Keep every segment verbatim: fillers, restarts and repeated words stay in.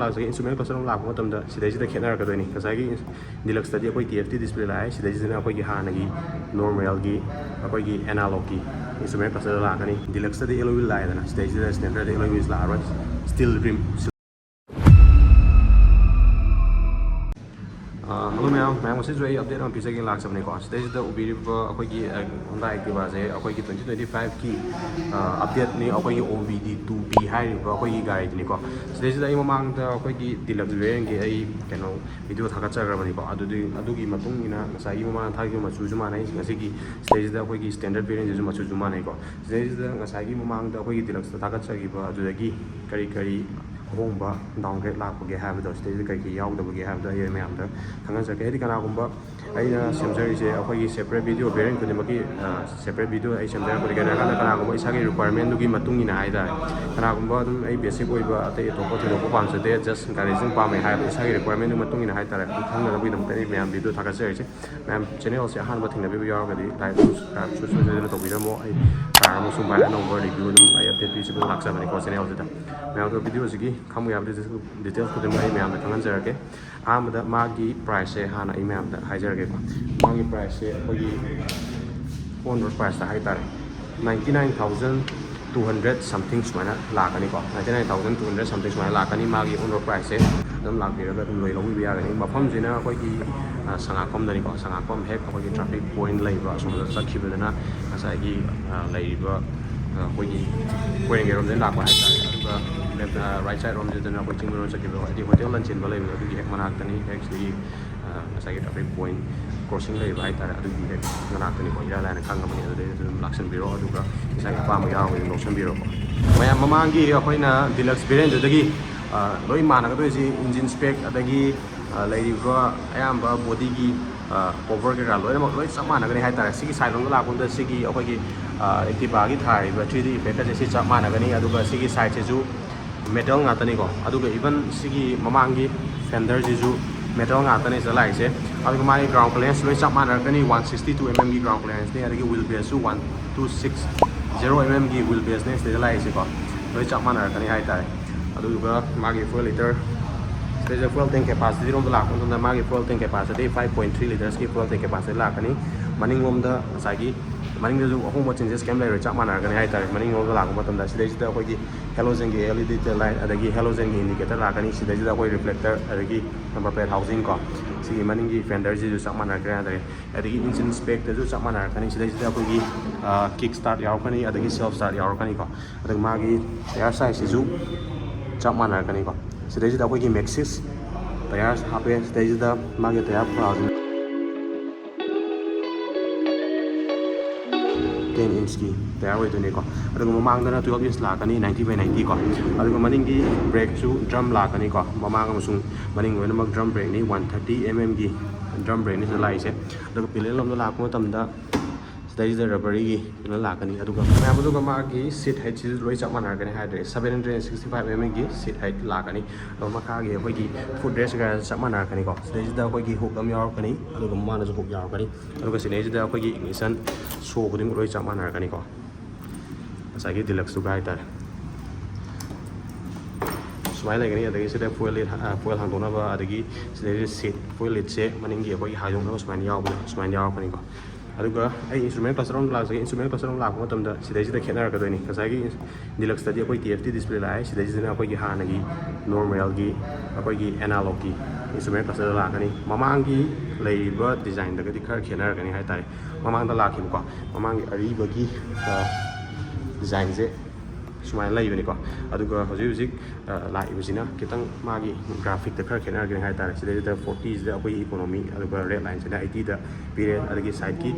ꯂꯥꯛꯆꯒꯦ, instrument cluster ꯑꯃ ꯂꯥꯛꯄ ꯃꯇꯝꯗ ꯁꯤꯗꯩꯁꯤꯗ ꯈꯦꯠꯅꯔꯛꯀꯗꯣꯏꯅꯤ꯫ ꯉꯁꯥꯏꯒꯤ Deluxeꯇꯗꯤ ꯑꯩꯈꯣꯏ T F T display ꯂꯥꯛꯑꯦ, ꯁꯤꯗꯩꯁꯤꯗꯅ ꯑꯩꯈꯣꯏꯒꯤ ꯍꯥꯟꯅꯒꯤ normalꯒꯤ ꯑꯩꯈꯣꯏꯒꯤ analogꯀꯤ instrument cluster ꯂꯥꯛꯀꯅꯤ꯫ Deluxeꯇꯗꯤ alloy wheel ꯂꯥꯛꯑꯦꯗꯅ, ꯁꯤꯗꯩꯁꯤꯗ standardꯇ alloy wheel ꯂꯥꯛꯑꯔꯣꯏ, steel rim꯫ Hello ꯃꯌꯥꯝ, ꯃꯌꯥꯝ ꯉꯁꯤꯁꯨ ꯑꯩ update ꯑꯃ ꯄꯤꯖꯒꯦꯅ ꯂꯥꯛꯆꯕꯅꯤꯀꯣ꯫ ꯁꯤꯗꯩꯁꯤꯗ ꯎꯕꯤꯔꯤꯕ ꯑꯩꯈꯣꯏꯒꯤ Honda Activaꯁꯦ ꯑꯩꯈꯣꯏꯒꯤ twenty twenty fiveꯀꯤ updateꯅꯤ, ꯑꯩꯈꯣꯏꯒꯤ O B D two B ꯍꯥꯏꯔꯤꯕ ꯑꯩꯈꯣꯏꯒꯤ ꯒꯥꯔꯤꯗꯨꯅꯤꯀꯣ꯫ ꯁꯤꯗꯩꯁꯤꯗ ꯑꯩ ꯃꯃꯥꯡꯗ ꯑꯩꯈꯣꯏꯒꯤ Deluxe variantꯀꯤ ꯑꯩ ꯀꯩꯅꯣ video ꯊꯥꯒꯠꯆꯈ꯭ꯔꯕꯅꯤꯀꯣ꯫ ꯑꯗꯨꯗꯤ ꯑꯗꯨꯒꯤ ꯃꯇꯨꯡ ꯏꯟꯅ ꯉꯁꯥꯏꯒꯤ ꯃꯃꯥꯡꯗ ꯊꯥꯈꯤꯕ ꯃꯆꯨꯁꯨ ꯃꯥꯟꯅꯩ, ꯉꯁꯤꯒꯤ ꯁꯤꯗꯩꯁꯤꯗ ꯑꯩꯈꯣꯏꯒꯤ standard variantꯁꯤꯁꯨ ꯃꯆꯨꯁꯨ ꯃꯥꯟꯅꯩꯀꯣ꯫ ꯁꯤꯗꯩꯁꯤꯗ ꯉꯁꯥꯏꯒꯤ ꯃꯃꯥꯡꯗ ꯑꯩꯈꯣꯏꯒꯤ Deluxeꯇ ꯊꯥꯒꯠꯆꯈꯤꯕ ꯑꯗꯨꯗꯒꯤ ꯀꯔꯤ ꯀꯔꯤ ꯑꯍꯣꯡꯕ downgrade ꯂꯥꯛꯄꯒꯦ ꯍꯥꯏꯕꯗꯣ, ꯁꯤꯗꯩꯁꯤꯗ ꯀꯔꯤ ꯀꯔꯤ ꯌꯥꯎꯗꯕꯒꯦ ꯍꯥꯏꯕꯗꯣ ꯑꯩ ꯃꯌꯥꯝꯗ ꯈꯪꯍꯟꯖꯔꯛꯀꯦ꯫ ꯍꯥꯏꯗꯤ ꯀꯅꯥꯒꯨꯝꯕ ꯑꯩꯅ ꯁꯦꯝꯖꯔꯤꯁꯦ ꯑꯩꯈꯣꯏꯒꯤ separate video, variant ꯈꯨꯗꯤꯡꯃꯛꯀꯤ separate video ꯑꯩ ꯁꯦꯝꯖꯔꯛꯄꯅꯤ꯫ ꯀꯩꯅꯣ ꯍꯥꯏꯔꯀꯥꯟꯗ ꯀꯅꯥꯒꯨꯝꯕ ꯏꯁꯥꯒꯤ requirementꯗꯨꯒꯤ ꯃꯇꯨꯡ ꯏꯟꯅ ꯍꯥꯏꯇꯥꯔꯦ, ꯀꯅꯥꯒꯨꯝꯕ ꯑꯗꯨꯝ ꯑꯩ basic ꯑꯣꯏꯕ ꯑꯇꯩ ꯑꯇꯣꯞꯄ ꯊꯣꯏꯗꯣꯛꯄ ꯄꯥꯝꯖꯗꯦ, just ꯒꯥꯔꯤꯁꯤꯡ ꯄꯥꯝꯃꯦ ꯍꯥꯏꯕ ꯏꯁꯥꯒꯤ requirementꯗꯨꯒꯤ ꯃꯇꯨꯡ ꯏꯟꯅ ꯍꯥꯏꯇꯥꯔꯦ, ꯑꯗꯨ ꯈꯪꯅꯅꯕꯒꯤꯗꯃꯛꯇ ꯑꯩ ꯃꯌꯥꯝ video ꯊꯥꯒꯠꯆꯔꯤꯁꯦ꯫ ꯃꯌꯥꯝ channelꯁꯦ ꯑꯍꯥꯟꯕ ꯊꯦꯡꯅꯕꯤꯕ ꯌꯥꯎꯔꯒꯗꯤ like, subscribe ꯁꯨꯡꯁꯣꯏ ꯁꯣꯏꯗꯅ ꯇꯧꯕꯤꯔꯝꯃꯣ꯫ ꯑꯩ ꯀꯌꯥ ꯑꯃꯁꯨ ꯚꯥꯏ ꯑꯅꯧꯕ review ꯑꯗꯨꯝ ꯑꯩ update ꯄꯤꯖꯕ ꯂꯥꯛꯆꯕꯅꯤꯀꯣ channelꯁꯤꯗ꯫ ꯃꯌꯥꯝꯗꯣ videoꯁꯤꯒꯤ ꯈꯪꯕ ꯌꯥꯕ details ꯈꯨꯗꯤꯡꯃꯛ ꯑꯩ ꯃꯌꯥꯝꯗ ꯈꯪꯍꯟꯖꯔꯛꯀꯦ꯫ ꯑꯍꯥꯟꯕꯗ ꯃꯥꯒꯤ priceꯁꯦ ꯍꯥꯟꯅ ꯑꯩ ꯃꯌꯥꯝꯗ ꯍꯥꯏꯖꯔꯒꯦꯀꯣ꯫ ꯃꯥꯒꯤ priceꯁꯦ ꯑꯩꯈꯣꯏꯒꯤ on road priceꯇ ꯍꯥꯏꯇꯥꯔꯦ, ninety nine thousand two hundred something ꯁꯨꯃꯥꯏꯅ ꯂꯥꯛꯀꯅꯤꯀꯣ꯫ Ninety nine thousand two hundred something ꯁꯨꯃꯥꯏꯅ ꯂꯥꯛꯀꯅꯤ ꯃꯥꯒꯤ on road priceꯁꯦ꯫ ꯑꯗꯨꯝ ꯂꯥꯛꯄꯤꯔꯒ ꯑꯗꯨꯝ ꯂꯣꯏ ꯂꯧꯕꯤꯕ ꯌꯥꯒꯅꯤ꯫ ꯃꯐꯝꯁꯤꯅ ꯑꯩꯈꯣꯏꯒꯤ ꯁꯉꯥꯛꯄꯝꯗꯅꯤꯀꯣ꯫ ꯁꯉꯥꯛꯄꯝ ꯍꯦꯛ ꯑꯩꯈꯣꯏꯒꯤ traffic point ꯂꯩꯕ ꯑꯁꯣꯝꯗ ꯆꯠꯈꯤꯕꯗꯅ ꯉꯁꯥꯏꯒꯤ ꯂꯩꯔꯤꯕ ꯑꯩꯈꯣꯏꯒꯤ ꯀꯣꯏꯔꯦꯡꯒꯩꯔꯣꯝꯗꯒꯤ ꯂꯥꯛꯄ ꯍꯥꯏꯇꯥꯔꯦ꯫ ꯑꯗꯨꯒ left, right side ꯔꯣꯝꯁꯤꯗꯅ ꯑꯩꯈꯣꯏ ꯆꯤꯡꯃꯩꯔꯣꯡ ꯆꯠꯈꯤꯕ ꯍꯥꯏꯗꯤ hotel ꯂꯟꯆꯦꯟꯕ ꯂꯩꯕꯗꯣ, ꯑꯗꯨꯒꯤ ꯍꯦꯛ ꯃꯅꯥꯛꯇꯅꯤ꯫ ꯍꯦꯛ ꯁꯤꯗꯒꯤ ꯉꯁꯥꯏꯒꯤ traffic point crossing ꯂꯩꯕ ꯍꯥꯏꯇꯥꯔꯦ, ꯑꯗꯨꯒꯤ ꯍꯦꯛ ꯃꯅꯥꯛꯇꯅꯤꯀꯣ꯫ ꯏꯔꯥꯏ ꯂꯥꯏꯅ ꯈꯪꯉꯕꯅꯤ, ꯑꯗꯨꯗꯩꯗ ꯑꯗꯨꯝ ꯂꯥꯛꯁꯟꯕꯤꯔꯣ, ꯑꯗꯨꯒ ꯏꯁꯥꯒꯤ ꯑꯄꯥꯝꯕ ꯌꯥꯎꯔꯒꯗꯤ ꯑꯗꯨꯝ ꯂꯧꯁꯟꯕꯤꯔꯣꯀꯣ꯫ ꯃꯌꯥꯝ ꯃꯃꯥꯡꯒꯤ ꯑꯩꯈꯣꯏꯅ Deluxe variantꯗꯨꯗꯒꯤ ꯂꯣꯏ ꯃꯥꯟꯅꯒꯗꯣꯏꯁꯤ engine spec ꯑꯗꯒꯤ ꯂꯩꯔꯤꯕ ꯑꯌꯥꯝꯕ bodyꯒꯤ cover ꯀꯩꯀꯥ ꯂꯣꯏꯅꯃꯛ ꯂꯣꯏ ꯆꯞ ꯃꯥꯟꯅꯒꯅꯤ ꯍꯥꯏꯇꯥꯔꯦ꯫ ꯁꯤꯒꯤ side ꯂꯣꯝꯗ ꯂꯥꯛꯄ ꯃꯇꯝꯗ ꯁꯤꯒꯤ ꯑꯩꯈꯣꯏꯒꯤ Activaꯒꯤ ꯊꯥꯔꯤꯕ three D effectꯀꯁꯦ ꯁꯤ ꯆꯞ ꯃꯥꯟꯅꯒꯅꯤ꯫ ꯑꯗꯨꯒ ꯁꯤꯒꯤ sideꯁꯤꯁꯨ metal ꯉꯥꯛꯇꯅꯤꯀꯣ꯫ ꯑꯗꯨꯒ even ꯁꯤꯒꯤ ꯃꯃꯥꯡꯒꯤ fenderꯁꯤꯁꯨ metal ꯉꯥꯛꯇꯅꯤ ꯁꯤꯗ ꯂꯥꯛꯏꯁꯦ꯫ ꯑꯗꯨꯒ ꯃꯥꯒꯤ ground clearance ꯂꯣꯏ ꯆꯞ ꯃꯥꯟꯅꯔꯛꯀꯅꯤ, one sixty two mmꯒꯤ ground clearanceꯅꯤ꯫ ꯑꯗꯒꯤ wheel baseꯁꯨ one two six zero mmꯒꯤ wheel baseꯅꯦ ꯁꯤꯗ ꯂꯥꯛꯏꯁꯦꯀꯣ꯫ ꯂꯣꯏ ꯆꯞ ꯃꯥꯟꯅꯔꯛꯀꯅꯤ ꯍꯥꯏꯇꯥꯔꯦ꯫ ꯑꯗꯨꯗꯨꯒ ꯃꯥꯒꯤ fuel liter, ꯁꯤꯗꯩꯁꯤꯗ fuel tank capacity ꯔꯣꯝꯗ ꯂꯥꯛꯄ ꯃꯇꯝꯗ ꯃꯥꯒꯤ fuel tank capacity five point three litersꯀꯤ fuel tank capacity ꯂꯥꯛꯀꯅꯤ꯫ ꯃꯅꯤꯡꯂꯣꯝꯗ ꯉꯁꯥꯏꯒꯤ ꯃꯅꯤꯡꯗꯁꯨ ꯑꯍꯣꯡꯕ changes ꯀꯩꯝ ꯂꯩꯔꯣꯏ, ꯆꯞ ꯃꯥꯟꯅꯔꯛꯀꯅꯤ ꯍꯥꯏꯇꯥꯔꯦ꯫ ꯃꯅꯤꯡꯂꯣꯝꯗ ꯂꯥꯛꯄ ꯃꯇꯝꯗ ꯁꯤꯗꯩꯁꯤꯗ ꯑꯩꯈꯣꯏꯒꯤ halogenꯒꯤ L E D tail light ꯑꯗꯒꯤ halogenꯒꯤ indicator ꯂꯥꯛꯀꯅꯤ꯫ ꯁꯤꯗꯩꯁꯤꯗ ꯑꯩꯈꯣꯏ reflector ꯑꯗꯒꯤ number plate housing ꯀꯣ, ꯁꯤꯒꯤ ꯃꯅꯤꯡꯒꯤ fenderꯁꯤꯁꯨ ꯆꯞ ꯃꯥꯟꯅꯔꯛꯀꯅꯤ ꯍꯥꯏꯇꯥꯔꯦ꯫ ꯑꯗꯒꯤ engine specꯇꯁꯨ ꯆꯞ ꯃꯥꯟꯅꯔꯛꯀꯅꯤ꯫ ꯁꯤꯗꯩꯁꯤꯗ ꯑꯩꯈꯣꯏꯒꯤ kick start ꯌꯥꯎꯔꯛꯀꯅꯤ ꯑꯗꯒꯤ self start ꯌꯥꯎꯔꯛꯀꯅꯤꯀꯣ꯫ ꯑꯗꯨꯒ ꯃꯥꯒꯤ tyre sizeꯁꯤꯁꯨ ꯆꯞ ꯃꯥꯟꯅꯔꯛꯀꯅꯤꯀꯣ꯫ ꯁꯤꯗꯩꯁꯤꯗ ꯑꯩꯈꯣꯏꯒꯤ Maxxis tyres ꯍꯥꯞꯄꯦ꯫ ꯁꯤꯗꯩꯁꯤꯗ ꯃꯥꯒꯤ tyre profile ten inchꯀꯤ tyre ꯑꯣꯏꯗꯣꯏꯅꯤꯀꯣ꯫ ꯑꯗꯨꯒ ꯃꯃꯥꯡꯗꯅ twelve inch ꯂꯥꯛꯀꯅꯤ, ninety by ninety ꯀꯣ꯫ ꯑꯗꯨꯒ ꯃꯅꯤꯡꯒꯤ brakeꯁꯨ drum ꯂꯥꯛꯀꯅꯤꯀꯣ꯫ ꯃꯃꯥꯡ ꯑꯃꯁꯨꯡ ꯃꯅꯤꯡ ꯂꯣꯏꯅꯃꯛ drum brakeꯅꯤ, one thirty mmꯒꯤ drum brakeꯅꯤ ꯁꯤꯗ ꯂꯥꯛꯏꯁꯦ꯫ ꯑꯗꯨꯒ pillion ꯂꯣꯝꯗ ꯂꯥꯛꯄ ꯃꯇꯝꯗ ꯁꯤꯗꯩꯁꯤꯗ rubberꯒꯤ pillion ꯂꯥꯛꯀꯅꯤ꯫ ꯑꯗꯨꯒ ꯃꯌꯥꯝ, ꯑꯗꯨꯒ ꯃꯥꯒꯤ seat heightꯁꯤꯁꯨ ꯂꯣꯏ ꯆꯞ ꯃꯥꯟꯅꯔꯛꯀꯅꯤ ꯍꯥꯏꯇꯥꯔꯦ꯫ Seven hundred and sixty five mmꯒꯤ seat height ꯂꯥꯛꯀꯅꯤ꯫ ꯑꯗꯨꯒ ꯃꯈꯥꯒꯤ ꯑꯩꯈꯣꯏꯒꯤ foot rest ꯀꯩꯀꯥꯁꯨ ꯆꯞ ꯃꯥꯟꯅꯔꯛꯀꯅꯤꯀꯣ꯫ ꯁꯤꯗꯩꯁꯤꯗ ꯑꯩꯈꯣꯏꯒꯤ hook ꯑꯃ ꯌꯥꯎꯔꯛꯀꯅꯤ, ꯑꯗꯨꯒ ꯃꯃꯥꯡꯗꯁꯨ hook ꯌꯥꯎꯔꯛꯀꯅꯤ꯫ ꯑꯗꯨꯒ ꯁꯤꯗꯩꯁꯤꯗ ꯑꯩꯈꯣꯏꯒꯤ ignition switch ꯈꯨꯗꯤꯡꯃꯛ ꯂꯣꯏ ꯆꯞ ꯃꯥꯟꯅꯔꯛꯀꯅꯤꯀꯣ, ꯉꯁꯥꯏꯒꯤ Deluxeꯇꯨꯒ ꯍꯥꯏꯇꯥꯔꯦ꯫ ꯁꯨꯃꯥꯏꯅ ꯂꯩꯒꯅꯤ꯫ ꯑꯗꯒꯤ ꯁꯤꯗ fuel lid, ꯑ, fuel ꯍꯥꯡꯗꯣꯛꯅꯕ, ꯑꯗꯒꯤ ꯁꯤꯗꯩꯁꯤꯗ seat, fuel lidꯁꯦ ꯃꯅꯤꯡꯒꯤ ꯑꯩꯈꯣꯏꯒꯤ ꯍꯥꯏꯗꯣꯛꯅꯕ ꯁꯨꯃꯥꯏꯅ ꯌꯥꯎꯕꯗꯣ, ꯁꯨꯃꯥꯏꯅ ꯌꯥꯎꯔꯛꯀꯅꯤꯀꯣ꯫ ꯑꯗꯨꯒ ꯑꯩ instrument cluster ꯑꯃ ꯂꯥꯛꯆꯒꯦ꯫ Instrument cluster ꯑꯃ ꯂꯥꯛꯄ ꯃꯇꯝꯗ ꯁꯤꯗꯩꯁꯤꯗ ꯈꯦꯠꯅꯔꯛꯀꯗꯣꯏꯅꯤ꯫ ꯉꯁꯥꯏꯒꯤ Deluxeꯇꯗꯤ ꯑꯩꯈꯣꯏ T F T display ꯂꯥꯛꯑꯦ, ꯁꯤꯗꯩꯁꯤꯗꯅ ꯑꯩꯈꯣꯏꯒꯤ ꯍꯥꯟꯅꯒꯤ normalꯒꯤ ꯑꯩꯈꯣꯏꯒꯤ analogꯀꯤ instrument cluster ꯂꯥꯛꯀꯅꯤ꯫ ꯃꯃꯥꯡꯒꯤ ꯂꯩꯔꯤꯕ designꯗꯒꯗꯤ ꯈꯔ ꯈꯦꯠꯅꯔꯛꯀꯅꯤ ꯍꯥꯏꯇꯥꯔꯦ꯫ ꯃꯃꯥꯡꯗ ꯂꯥꯛꯈꯤꯕꯀꯣ, ꯃꯃꯥꯡꯒꯤ ꯑꯔꯤꯕꯒꯤ, ꯑ, designꯁꯦ ꯁꯨꯃꯥꯏꯅ ꯂꯩꯕꯅꯤꯀꯣ꯫ ꯑꯗꯨꯒ ꯍꯧꯖꯤꯛ ꯍꯧꯖꯤꯛ, ꯑ, ꯂꯥꯛꯏꯕꯁꯤꯅ ꯈꯤꯇꯪ ꯃꯥꯒꯤ graphicꯇ ꯈꯔ ꯈꯦꯠꯅꯔꯛꯀꯅꯤ ꯍꯥꯏꯇꯥꯔꯦ꯫ ꯁꯤꯗꯩꯁꯤꯗ fortyꯁꯤꯗ ꯑꯩꯈꯣꯏꯒꯤ economy, ꯑꯗꯨꯒ red lineꯁꯤꯅ eightyꯗ ꯄꯤꯔꯦ꯫ ꯑꯗꯒꯤ sideꯀꯤ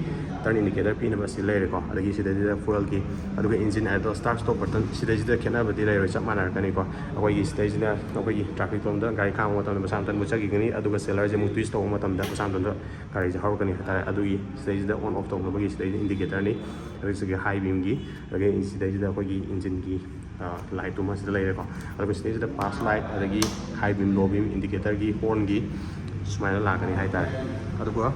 turn indicator ꯄꯤꯅꯕ ꯁꯤ ꯂꯩꯔꯦꯀꯣ꯫ ꯑꯗꯒꯤ ꯁꯤꯗꯩꯁꯤꯗ fuelꯒꯤ, ꯑꯗꯨꯒ engine idle start stop button, ꯁꯤꯗꯩꯁꯤꯗ ꯈꯦꯠꯅꯕꯗꯤ ꯂꯩꯔꯣꯏ, ꯆꯞ ꯃꯥꯟꯅꯔꯛꯀꯅꯤꯀꯣ꯫ ꯑꯩꯈꯣꯏꯒꯤ ꯁꯤꯗꯩꯁꯤꯅ ꯑꯩꯈꯣꯏꯒꯤ traffic ꯂꯣꯝꯗ ꯒꯥꯔꯤ ꯈꯥꯝꯕ ꯃꯇꯝꯗ ꯃꯁꯥ ꯃꯊꯟ ꯃꯨꯠꯆꯈꯤꯒꯅꯤ, ꯑꯗꯨꯒ acceleratorꯁꯦ ꯑꯃꯨꯛ twist ꯇꯧꯕ ꯃꯇꯝꯗ ꯃꯁꯥ ꯃꯊꯟꯇ ꯒꯥꯔꯤꯁꯦ ꯍꯧꯔꯛꯀꯅꯤ ꯍꯥꯏꯇꯥꯔꯦ꯫ ꯑꯗꯨꯒꯤ ꯁꯤꯗꯩꯁꯤꯗ on off ꯇꯧꯅꯕꯒꯤ ꯁꯤꯗꯩꯗ indicatorꯅꯤ꯫ ꯑꯗꯒꯤ ꯁꯤꯒꯤ high beamꯒꯤ, ꯑꯗꯒꯤ ꯁꯤꯗꯩꯁꯤꯗ ꯑꯩꯈꯣꯏꯒꯤ engineꯒꯤ, ꯑ, lightꯇꯨꯃ ꯁꯤꯗ ꯂꯩꯔꯦꯀꯣ꯫ ꯑꯗꯨꯒ ꯁꯤꯗꯩꯁꯤꯗ pass light, ꯑꯗꯒꯤ high beam, low beam indicatorꯒꯤ hornꯒꯤ ꯁꯨꯃꯥꯏꯅ ꯂꯥꯛꯀꯅꯤ ꯍꯥꯏꯇꯥꯔꯦ꯫ ꯑꯗꯨꯒ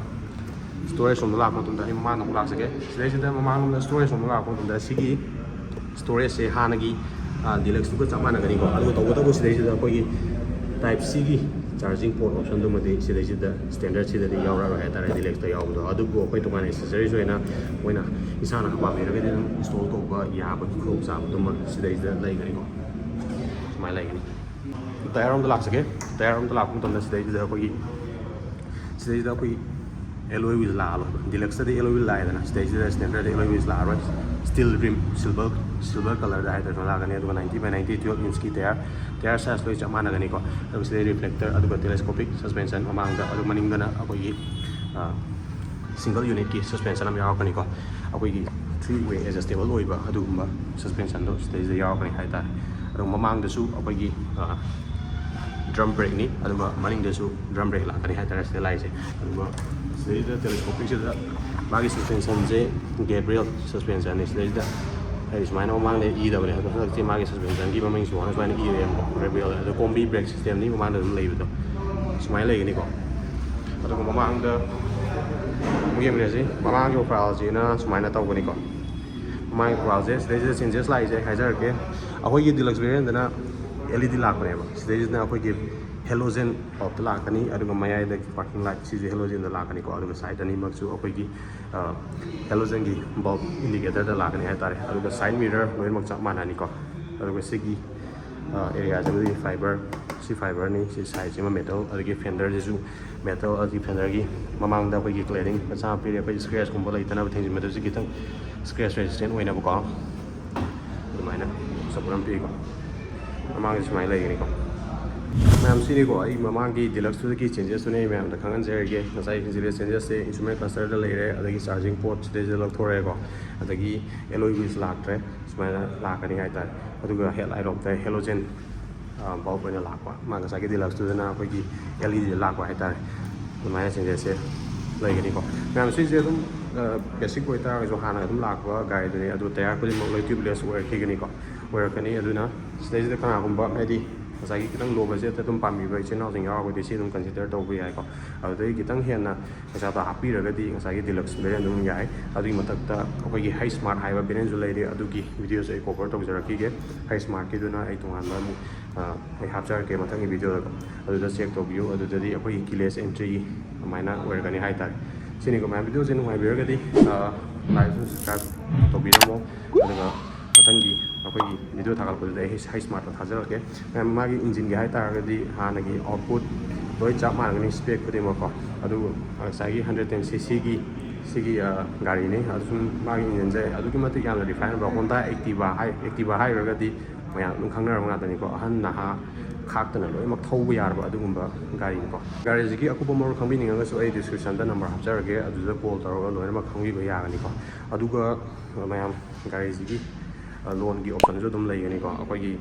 storage ꯔꯣꯝꯗ ꯂꯥꯛꯄ ꯃꯇꯝꯗ ꯑꯩ ꯃꯃꯥꯡꯗ ꯑꯃꯨꯛ ꯂꯥꯛꯆꯒꯦ꯫ ꯁꯤꯗꯩꯁꯤꯗ ꯃꯃꯥꯡꯂꯣꯝꯗ storage ꯔꯣꯝꯗ ꯂꯥꯛꯄ ꯃꯇꯝꯗ ꯁꯤꯒꯤ storageꯁꯦ ꯍꯥꯟꯅꯒꯤ ꯗꯤꯂꯛꯁꯇꯨꯒ ꯆꯞ ꯃꯥꯟꯅꯒꯅꯤꯀꯣ꯫ ꯑꯗꯨꯒ ꯇꯧꯕꯇꯕꯨ ꯁꯤꯗꯩꯁꯤꯗ ꯑꯩꯈꯣꯏꯒꯤ ꯇꯥꯏꯞ ꯁꯤꯒꯤ ꯆꯥꯔꯖꯤꯡ ꯄꯣꯔꯠ ꯑꯣꯞꯁꯟꯗꯨꯃꯗꯤ ꯁꯤꯗꯩꯁꯤꯗ ꯁ꯭ꯇꯦꯟꯗꯔꯠꯁꯤꯗꯗꯤ ꯌꯥꯎꯔꯛꯑꯔꯣꯏ ꯍꯥꯏꯇꯥꯔꯦ, ꯗꯤꯂꯛꯁꯇ ꯌꯥꯎꯕꯗꯣ꯫ ꯑꯗꯨꯕꯨ ꯑꯩꯈꯣꯏ ꯇꯣꯉꯥꯟꯅ ꯑꯦꯛꯁꯦꯁꯔꯤꯁ ꯑꯣꯏꯅ ꯃꯣꯏꯅ ꯏꯁꯥꯅ ꯄꯥꯝꯕꯤꯔꯒꯗꯤ ꯑꯗꯨꯝ ꯏꯟꯁꯇꯣꯜ ꯇꯧꯕ ꯌꯥꯕꯒꯤ ꯈꯨꯗꯣꯡꯆꯥꯕꯗꯨꯃ ꯁꯤꯗꯩꯁꯤꯗ ꯂꯩꯒꯅꯤꯀꯣ꯫ ꯁꯨꯃꯥꯏꯅ ꯂꯩꯒꯅꯤ꯫ ꯇꯌꯥꯔ ꯑꯃꯗ ꯂꯥꯛꯆꯒꯦ꯫ ꯇꯌꯥꯔ ꯑꯃꯗ ꯂꯥꯛꯄ ꯃꯇꯝꯗ ꯁꯤꯗꯩꯁꯤꯗ ꯑꯩꯈꯣꯏꯒꯤ ꯁꯤꯗꯩꯁꯤꯗ ꯑꯩꯈꯣꯏ ꯑꯦꯂꯣꯏ ꯋꯤꯜ ꯂꯥꯛꯑꯔꯣꯏꯕ꯫ ꯗꯤꯂꯛꯁꯇꯗꯤ ꯑꯦꯂꯣꯏ ꯋꯤꯜ ꯂꯥꯛꯑꯦꯗꯅ, ꯁꯤꯗꯩꯁꯤꯗ ꯁ꯭ꯇꯦꯟꯗꯔꯗ ꯑꯦꯂꯣꯏ ꯋꯤꯜ ꯂꯥꯛꯑꯔꯣꯏ꯫ ꯁ꯭ꯇꯤꯜ ꯔꯤꯝ, ꯁꯤꯜꯚꯔ, ꯁꯤꯜꯚꯔ ꯀꯂꯔꯗ ꯍꯥꯏꯇꯥꯔꯦ, ꯂꯥꯛꯀꯅꯤ꯫ ꯑꯗꯨꯒ ninety by ninety twelve ꯏꯟꯁꯀꯤ ꯇꯌꯥꯔ, ꯇꯌꯥꯔ ꯁꯥꯏꯖ ꯂꯣꯏ ꯆꯞ ꯃꯥꯟꯅꯒꯅꯤꯀꯣ꯫ ꯑꯗꯨꯒ ꯁꯤꯗꯩ ꯔꯤꯐ꯭ꯂꯦꯛꯇꯔ, ꯑꯗꯨꯒ ꯇꯦꯂꯦꯁꯀꯣꯄꯤꯛ ꯁꯁꯄꯦꯟꯁꯟ ꯃꯃꯥꯡꯗ, ꯑꯗꯨ ꯃꯅꯤꯡꯗꯅ ꯑꯩꯈꯣꯏꯒꯤ ꯁꯤꯡꯒꯜ ꯌꯨꯅꯤꯠꯀꯤ ꯁꯁꯄꯦꯟꯁꯟ ꯑꯃ ꯌꯥꯎꯔꯛꯀꯅꯤꯀꯣ꯫ ꯑꯩꯈꯣꯏꯒꯤ ꯊ꯭ꯔꯤ ꯋꯦ ꯑꯦꯗꯖꯁꯇꯦꯕꯜ ꯑꯣꯏꯕ ꯑꯗꯨꯒꯨꯝꯕ ꯁꯁꯄꯦꯟꯁꯟꯗꯣ ꯁꯤꯗꯩꯁꯤꯗ ꯌꯥꯎꯔꯛꯀꯅꯤ ꯍꯥꯏꯇꯥꯔꯦ꯫ ꯑꯗꯨꯒ ꯃꯃꯥꯡꯗꯁꯨ ꯑꯩꯈꯣꯏꯒꯤ ꯗ꯭ꯔꯝ ꯕ꯭ꯔꯦꯛꯅꯤ, ꯑꯗꯨꯒ ꯃꯅꯤꯡꯗꯁꯨ ꯗ꯭ꯔꯝ ꯕ꯭ꯔꯦꯛ ꯂꯥꯛꯀꯅꯤ ꯍꯥꯏꯇꯥꯔꯦ ꯁꯤꯗ ꯂꯥꯛꯏꯁꯦ꯫ ꯑꯗꯨꯒ ꯁꯤꯗꯩꯁꯤꯗ ꯇꯦꯂꯦꯁꯀꯣꯄꯤꯛꯁꯤꯗ ꯃꯥꯒꯤ ꯁꯁꯄꯦꯟꯁꯟꯁꯦ ꯒꯦꯕ꯭ꯔꯤꯌꯦꯜ ꯁꯁꯄꯦꯟꯁꯟꯅꯤ꯫ ꯁꯤꯗꯩꯁꯤꯗ ꯍꯥꯏꯗꯤ ꯁꯨꯃꯥꯏꯅ ꯃꯃꯥꯡꯗ ꯏꯗꯕꯅꯦ, ꯑꯗꯣ ꯍꯟꯗꯛꯇꯤ ꯃꯥꯒꯤ ꯁꯁꯄꯦꯟꯁꯟꯒꯤ ꯃꯃꯤꯡ ꯁꯨꯃꯥꯏꯅ ꯁꯨꯃꯥꯏꯅ ꯏꯔꯦꯕꯀꯣ, ꯒꯦꯕ꯭ꯔꯤꯌꯦꯜ꯫ ꯑꯗꯣ ꯀꯣꯝꯕꯤ ꯕ꯭ꯔꯦꯛ ꯁꯤꯁꯇꯦꯝꯅꯤ ꯃꯃꯥꯡꯗ ꯑꯗꯨꯝ ꯂꯩꯕꯗꯣ, ꯁꯨꯃꯥꯏꯅ ꯂꯩꯒꯅꯤꯀꯣ꯫ ꯑꯗꯨꯒ ꯃꯃꯥꯡꯗ ꯑꯃꯨꯛ ꯌꯦꯡꯃꯤꯟꯅꯁꯤ꯫ ꯃꯃꯥꯡꯒꯤ ꯄ꯭ꯔꯣꯐꯥꯏꯜꯁꯤꯅ ꯁꯨꯃꯥꯏꯅ ꯇꯧꯒꯅꯤꯀꯣ꯫ ꯃꯃꯥꯡꯒꯤ ꯄ꯭ꯔꯣꯐꯥꯏꯜꯁꯦ ꯁꯤꯗꯩꯁꯤꯗ ꯆꯦꯟꯖꯦꯁ ꯂꯥꯛꯏꯁꯦ ꯑꯩ ꯍꯥꯏꯖꯔꯛꯀꯦ꯫ ꯑꯩꯈꯣꯏꯒꯤ ꯗꯤꯂꯛꯁ ꯚꯦꯔꯤꯌꯟꯗꯅ ꯑꯦꯜ ꯏ ꯗꯤ ꯂꯥꯛꯄꯅꯦꯕ꯫ ꯁꯤꯗꯩꯁꯤꯗ ꯑꯩꯈꯣꯏꯒꯤ ꯍꯦꯂꯣꯖꯦꯟ ꯕꯜꯕꯇ ꯂꯥꯛꯀꯅꯤ, ꯑꯗꯨꯒ ꯃꯌꯥꯏꯗ ꯄꯥꯔꯀꯤꯡ ꯂꯥꯏꯠ ꯁꯤꯁꯨ ꯍꯦꯂꯣꯖꯦꯟꯗ ꯂꯥꯛꯀꯅꯤꯀꯣ꯫ ꯑꯗꯨꯒ ꯁꯥꯏꯠ ꯑꯅꯤꯃꯛꯁꯨ ꯑꯩꯈꯣꯏꯒꯤ ꯍꯦꯂꯣꯖꯦꯟꯒꯤ ꯕꯜꯕ ꯏꯟꯗꯤꯀꯦꯇꯔꯗ ꯂꯥꯛꯀꯅꯤ ꯍꯥꯏꯇꯥꯔꯦ꯫ ꯑꯗꯨꯒ ꯁꯥꯏꯠ ꯃꯤꯔꯔ ꯂꯣꯏꯅꯃꯛ ꯆꯞ ꯃꯥꯟꯅꯅꯤꯀꯣ꯫ ꯑꯗꯨꯒ ꯁꯤꯒꯤ ꯑꯦꯔꯤꯌꯥꯁꯤꯃꯗꯤ ꯐꯥꯏꯕꯔ, ꯁꯤ ꯐꯥꯏꯕꯔꯅꯤ, ꯁꯤ ꯁꯥꯏꯠꯁꯤꯃ ꯃꯦꯇꯜ, ꯑꯗꯒꯤ ꯐꯦꯟꯗꯔꯁꯤꯁꯨ ꯃꯦꯇꯜ, ꯑꯗꯒꯤ ꯐꯦꯟꯗꯔꯒꯤ ꯃꯃꯥꯡꯗ ꯑꯩꯈꯣꯏꯒꯤ ꯀ꯭ꯂꯦꯗꯤꯡ ꯃꯆꯥ ꯑꯃ ꯄꯤꯔꯦ, ꯑꯩꯈꯣꯏ ꯁ꯭ꯀ꯭ꯔꯦꯆꯀꯨꯝꯕ ꯂꯩꯇꯅꯕ ꯊꯤꯡꯖꯤꯟꯕꯗꯁꯨ ꯈꯤꯇꯪ ꯁ꯭ꯀ꯭ꯔꯦꯆ ꯔꯦꯁꯤꯁꯇꯦꯟ ꯑꯣꯏꯅꯕꯀꯣ꯫ ꯑꯗꯨꯃꯥꯏꯅ ꯁꯞꯄꯣꯔꯠ ꯑꯃ ꯄꯤꯀꯣ꯫ ꯃꯃꯥꯡꯁꯦ ꯁꯨꯃꯥꯏꯅ ꯂꯩꯒꯅꯤꯀꯣ꯫ ꯃꯌꯥꯝ ꯁꯤꯅꯤꯀꯣ ꯑꯩ ꯃꯃꯥꯡꯒꯤ ꯗꯤꯂꯛꯁꯇꯨꯗꯒꯤ ꯆꯦꯟꯖꯦꯁꯇꯨꯅꯦ ꯑꯩ ꯃꯌꯥꯝꯗ ꯈꯪꯍꯟꯖꯔꯒꯦ꯫ ꯉꯁꯥꯏ ꯏꯟꯁꯨꯂꯦꯟꯁ ꯆꯦꯟꯖꯦꯁꯁꯦ ꯏꯟꯁꯇ꯭ꯔꯨꯃꯦꯟ ꯀ꯭ꯂꯁꯇꯔꯗ ꯂꯩꯔꯦ, ꯑꯗꯒꯤ ꯆꯥꯔꯖꯤꯡ ꯄꯣꯔꯠ ꯁꯤꯗꯩꯁꯤꯗ ꯂꯧꯊꯣꯔꯛꯑꯦꯀꯣ, ꯑꯗꯒꯤ ꯑꯦꯂꯣꯏ ꯋꯤꯜꯁ ꯂꯥꯛꯇ꯭ꯔꯦ, ꯁꯨꯃꯥꯏꯅ ꯂꯥꯛꯀꯅꯤ ꯍꯥꯏꯇꯥꯔꯦ꯫ ꯑꯗꯨꯒ ꯍꯦꯠ ꯂꯥꯏꯠ ꯔꯣꯝꯗ ꯍꯦꯂꯣꯖꯦꯟ ꯕꯜꯕ ꯑꯣꯏꯅ ꯂꯥꯛꯄ, ꯃꯥ ꯉꯁꯥꯏꯒꯤ ꯗꯤꯂꯛꯁꯇꯨꯗꯅ ꯑꯩꯈꯣꯏꯒꯤ ꯑꯦꯜ ꯏ ꯗꯤꯗ ꯂꯥꯛꯄ ꯍꯥꯏꯇꯥꯔꯦ꯫ ꯑꯗꯨꯃꯥꯏꯅ ꯆꯦꯟꯖꯦꯁꯁꯦ ꯂꯩꯒꯅꯤꯀꯣ꯫ ꯃꯌꯥꯝ ꯁꯤꯁꯦ ꯑꯗꯨꯝ ꯕꯦꯁꯤꯛ ꯑꯣꯏꯇꯥꯔꯒꯁꯨ ꯍꯥꯟꯅ ꯑꯗꯨꯝ ꯂꯥꯛꯄ ꯒꯥꯔꯤꯗꯨꯅꯤ꯫ ꯑꯗꯨ ꯇꯌꯥꯔ ꯈꯨꯗꯤꯡꯃꯛ ꯂꯣꯏ ꯇ꯭ꯌꯨꯕꯂꯦꯁ ꯑꯣꯏꯔꯛꯈꯤꯒꯅꯤꯀꯣ, ꯑꯣꯏꯔꯛꯀꯅꯤ꯫ ꯑꯗꯨꯅ ꯁꯤꯗꯩꯁꯤꯗ ꯀꯅꯥꯒꯨꯝꯕ ꯍꯥꯏꯗꯤ ꯉꯁꯥꯏꯒꯤ ꯈꯤꯇꯪ low budget ꯑꯗꯨꯝ ꯄꯥꯝꯕꯤꯕ ꯏꯆꯤꯟ ꯏꯅꯥꯎꯁꯤꯡ ꯌꯥꯎꯔꯒꯗꯤ ꯁꯤ ꯑꯗꯨꯝ consider ꯇꯧꯕ ꯌꯥꯏꯀꯣ꯫ ꯑꯗꯨꯗꯩ ꯈꯤꯇꯪ ꯍꯦꯟꯅ ꯄꯩꯁꯥꯗꯣ ꯍꯥꯞꯄꯤꯔꯒꯗꯤ ꯉꯁꯥꯏꯒꯤ deluxe variant ꯑꯗꯨꯝ ꯌꯥꯏ꯫ ꯑꯗꯨꯒꯤ ꯃꯊꯛꯇ ꯑꯩꯈꯣꯏꯒꯤ Hi Smart ꯍꯥꯏꯕ variantꯁꯨ ꯂꯩꯔꯤ, ꯑꯗꯨꯒꯤ videoꯁꯦ ꯑꯩ cover ꯇꯧꯖꯔꯛꯈꯤꯒꯦ꯫ Hi Smartꯀꯤꯗꯨꯅ ꯑꯩ ꯇꯣꯉꯥꯟꯕ ꯑꯃꯨꯛ ꯑ, ꯑꯩ ꯍꯥꯞꯆꯔꯛꯀꯦ ꯃꯊꯪꯒꯤ videoꯗꯀꯣ꯫ ꯑꯗꯨꯗ check ꯇꯧꯕꯤꯌꯨ꯫ ꯑꯗꯨꯗꯗꯤ ꯑꯩꯈꯣꯏꯒꯤ keyless entry ꯑꯗꯨꯃꯥꯏꯅ ꯑꯣꯏꯔꯒꯅꯤ ꯍꯥꯏꯇꯥꯔꯦ꯫ ꯁꯤꯅꯤꯀꯣ ꯃꯌꯥꯝ, videoꯁꯦ ꯅꯨꯡꯉꯥꯏꯕꯤꯔꯒꯗꯤ ꯑ, like ꯑꯃꯁꯨꯡ subscribe ꯇꯧꯕꯤꯔꯝꯃꯣ꯫ ꯑꯗꯨꯒ ꯃꯊꯪꯒꯤ ꯑꯩꯈꯣꯏꯒꯤ video ꯊꯥꯒꯠꯂꯛꯄꯗꯨꯗ ꯑꯩ Hi Smartꯇꯣ ꯊꯥꯖꯔꯛꯀꯦ꯫ ꯃꯌꯥꯝ, ꯃꯥꯒꯤ engineꯒꯤ ꯍꯥꯏꯇꯥꯔꯒꯗꯤ ꯍꯥꯟꯅꯒꯤ output ꯂꯣꯏ ꯆꯞ ꯃꯥꯟꯅꯒꯅꯤ, spec ꯈꯨꯗꯤꯡꯃꯛꯀꯣ꯫ ꯑꯗꯨ ꯉꯁꯥꯏꯒꯤ hundred ten ccꯒꯤ ꯁꯤꯒꯤ ꯑ, ꯒꯥꯔꯤꯅꯤ꯫ ꯑꯗꯨꯁꯨ ꯃꯥꯒꯤ engineꯁꯦ ꯑꯗꯨꯛꯀꯤ ꯃꯇꯤꯛ ꯌꯥꯝꯅ refine ꯑꯣꯏꯕ꯫ Honda Activa ꯍꯥꯏ, Activa ꯍꯥꯏꯔꯒꯗꯤ ꯃꯌꯥꯝ ꯑꯗꯨꯝ ꯈꯪꯅꯔꯕ ꯉꯥꯛꯇꯅꯤꯀꯣ, ꯑꯍꯟ ꯅꯍꯥ ꯈꯥꯛꯇꯅ ꯂꯣꯏꯅꯃꯛ ꯊꯧꯕ ꯌꯥꯔꯕ ꯑꯗꯨꯒꯨꯝꯕ ꯒꯥꯔꯤꯅꯤꯀꯣ꯫ ꯒꯥꯔꯤꯁꯤꯒꯤ ꯑꯀꯨꯞꯄ ꯃꯔꯣꯜ ꯈꯪꯕꯤꯅꯤꯡꯉꯒꯁꯨ ꯑꯩ descriptionꯗ number ꯍꯥꯞꯆꯔꯒꯦ, ꯑꯗꯨꯗ call ꯇꯧꯔꯒ ꯂꯣꯏꯅꯃꯛ ꯈꯪꯕꯤꯕ ꯌꯥꯒꯅꯤꯀꯣ꯫ ꯑꯗꯨꯒ ꯃꯌꯥꯝ, ꯒꯥꯔꯤꯁꯤꯒꯤ loanꯒꯤ optionꯁꯨ ꯑꯗꯨꯝ ꯂꯩꯒꯅꯤꯀꯣ꯫ ꯑꯩꯈꯣꯏꯒꯤ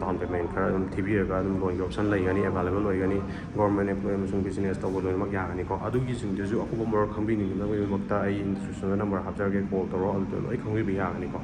down payment ꯈꯔ ꯑꯗꯨꯝ ꯊꯤꯕꯤꯔꯒ ꯑꯗꯨꯝ loanꯒꯤ option ꯂꯩꯒꯅꯤ, available ꯑꯣꯏꯒꯅꯤ꯫ Government employee ꯑꯃꯁꯨꯡ business ꯇꯧꯕ ꯂꯣꯏꯅꯃꯛ ꯌꯥꯒꯅꯤꯀꯣ꯫ ꯑꯗꯨꯒꯤꯁꯤꯡꯗꯨꯁꯨ ꯑꯀꯨꯞꯄ ꯃꯔꯣꯜ ꯈꯪꯕꯤꯅꯤꯡꯕꯒꯤꯗꯃꯛꯇ ꯑꯩ descriptionꯗ number ꯍꯥꯞꯆꯔꯒꯦ, call ꯇꯧꯔꯣ, ꯑꯗꯨꯗ ꯂꯣꯏ ꯈꯪꯕꯤꯕ ꯌꯥꯒꯅꯤꯀꯣ꯫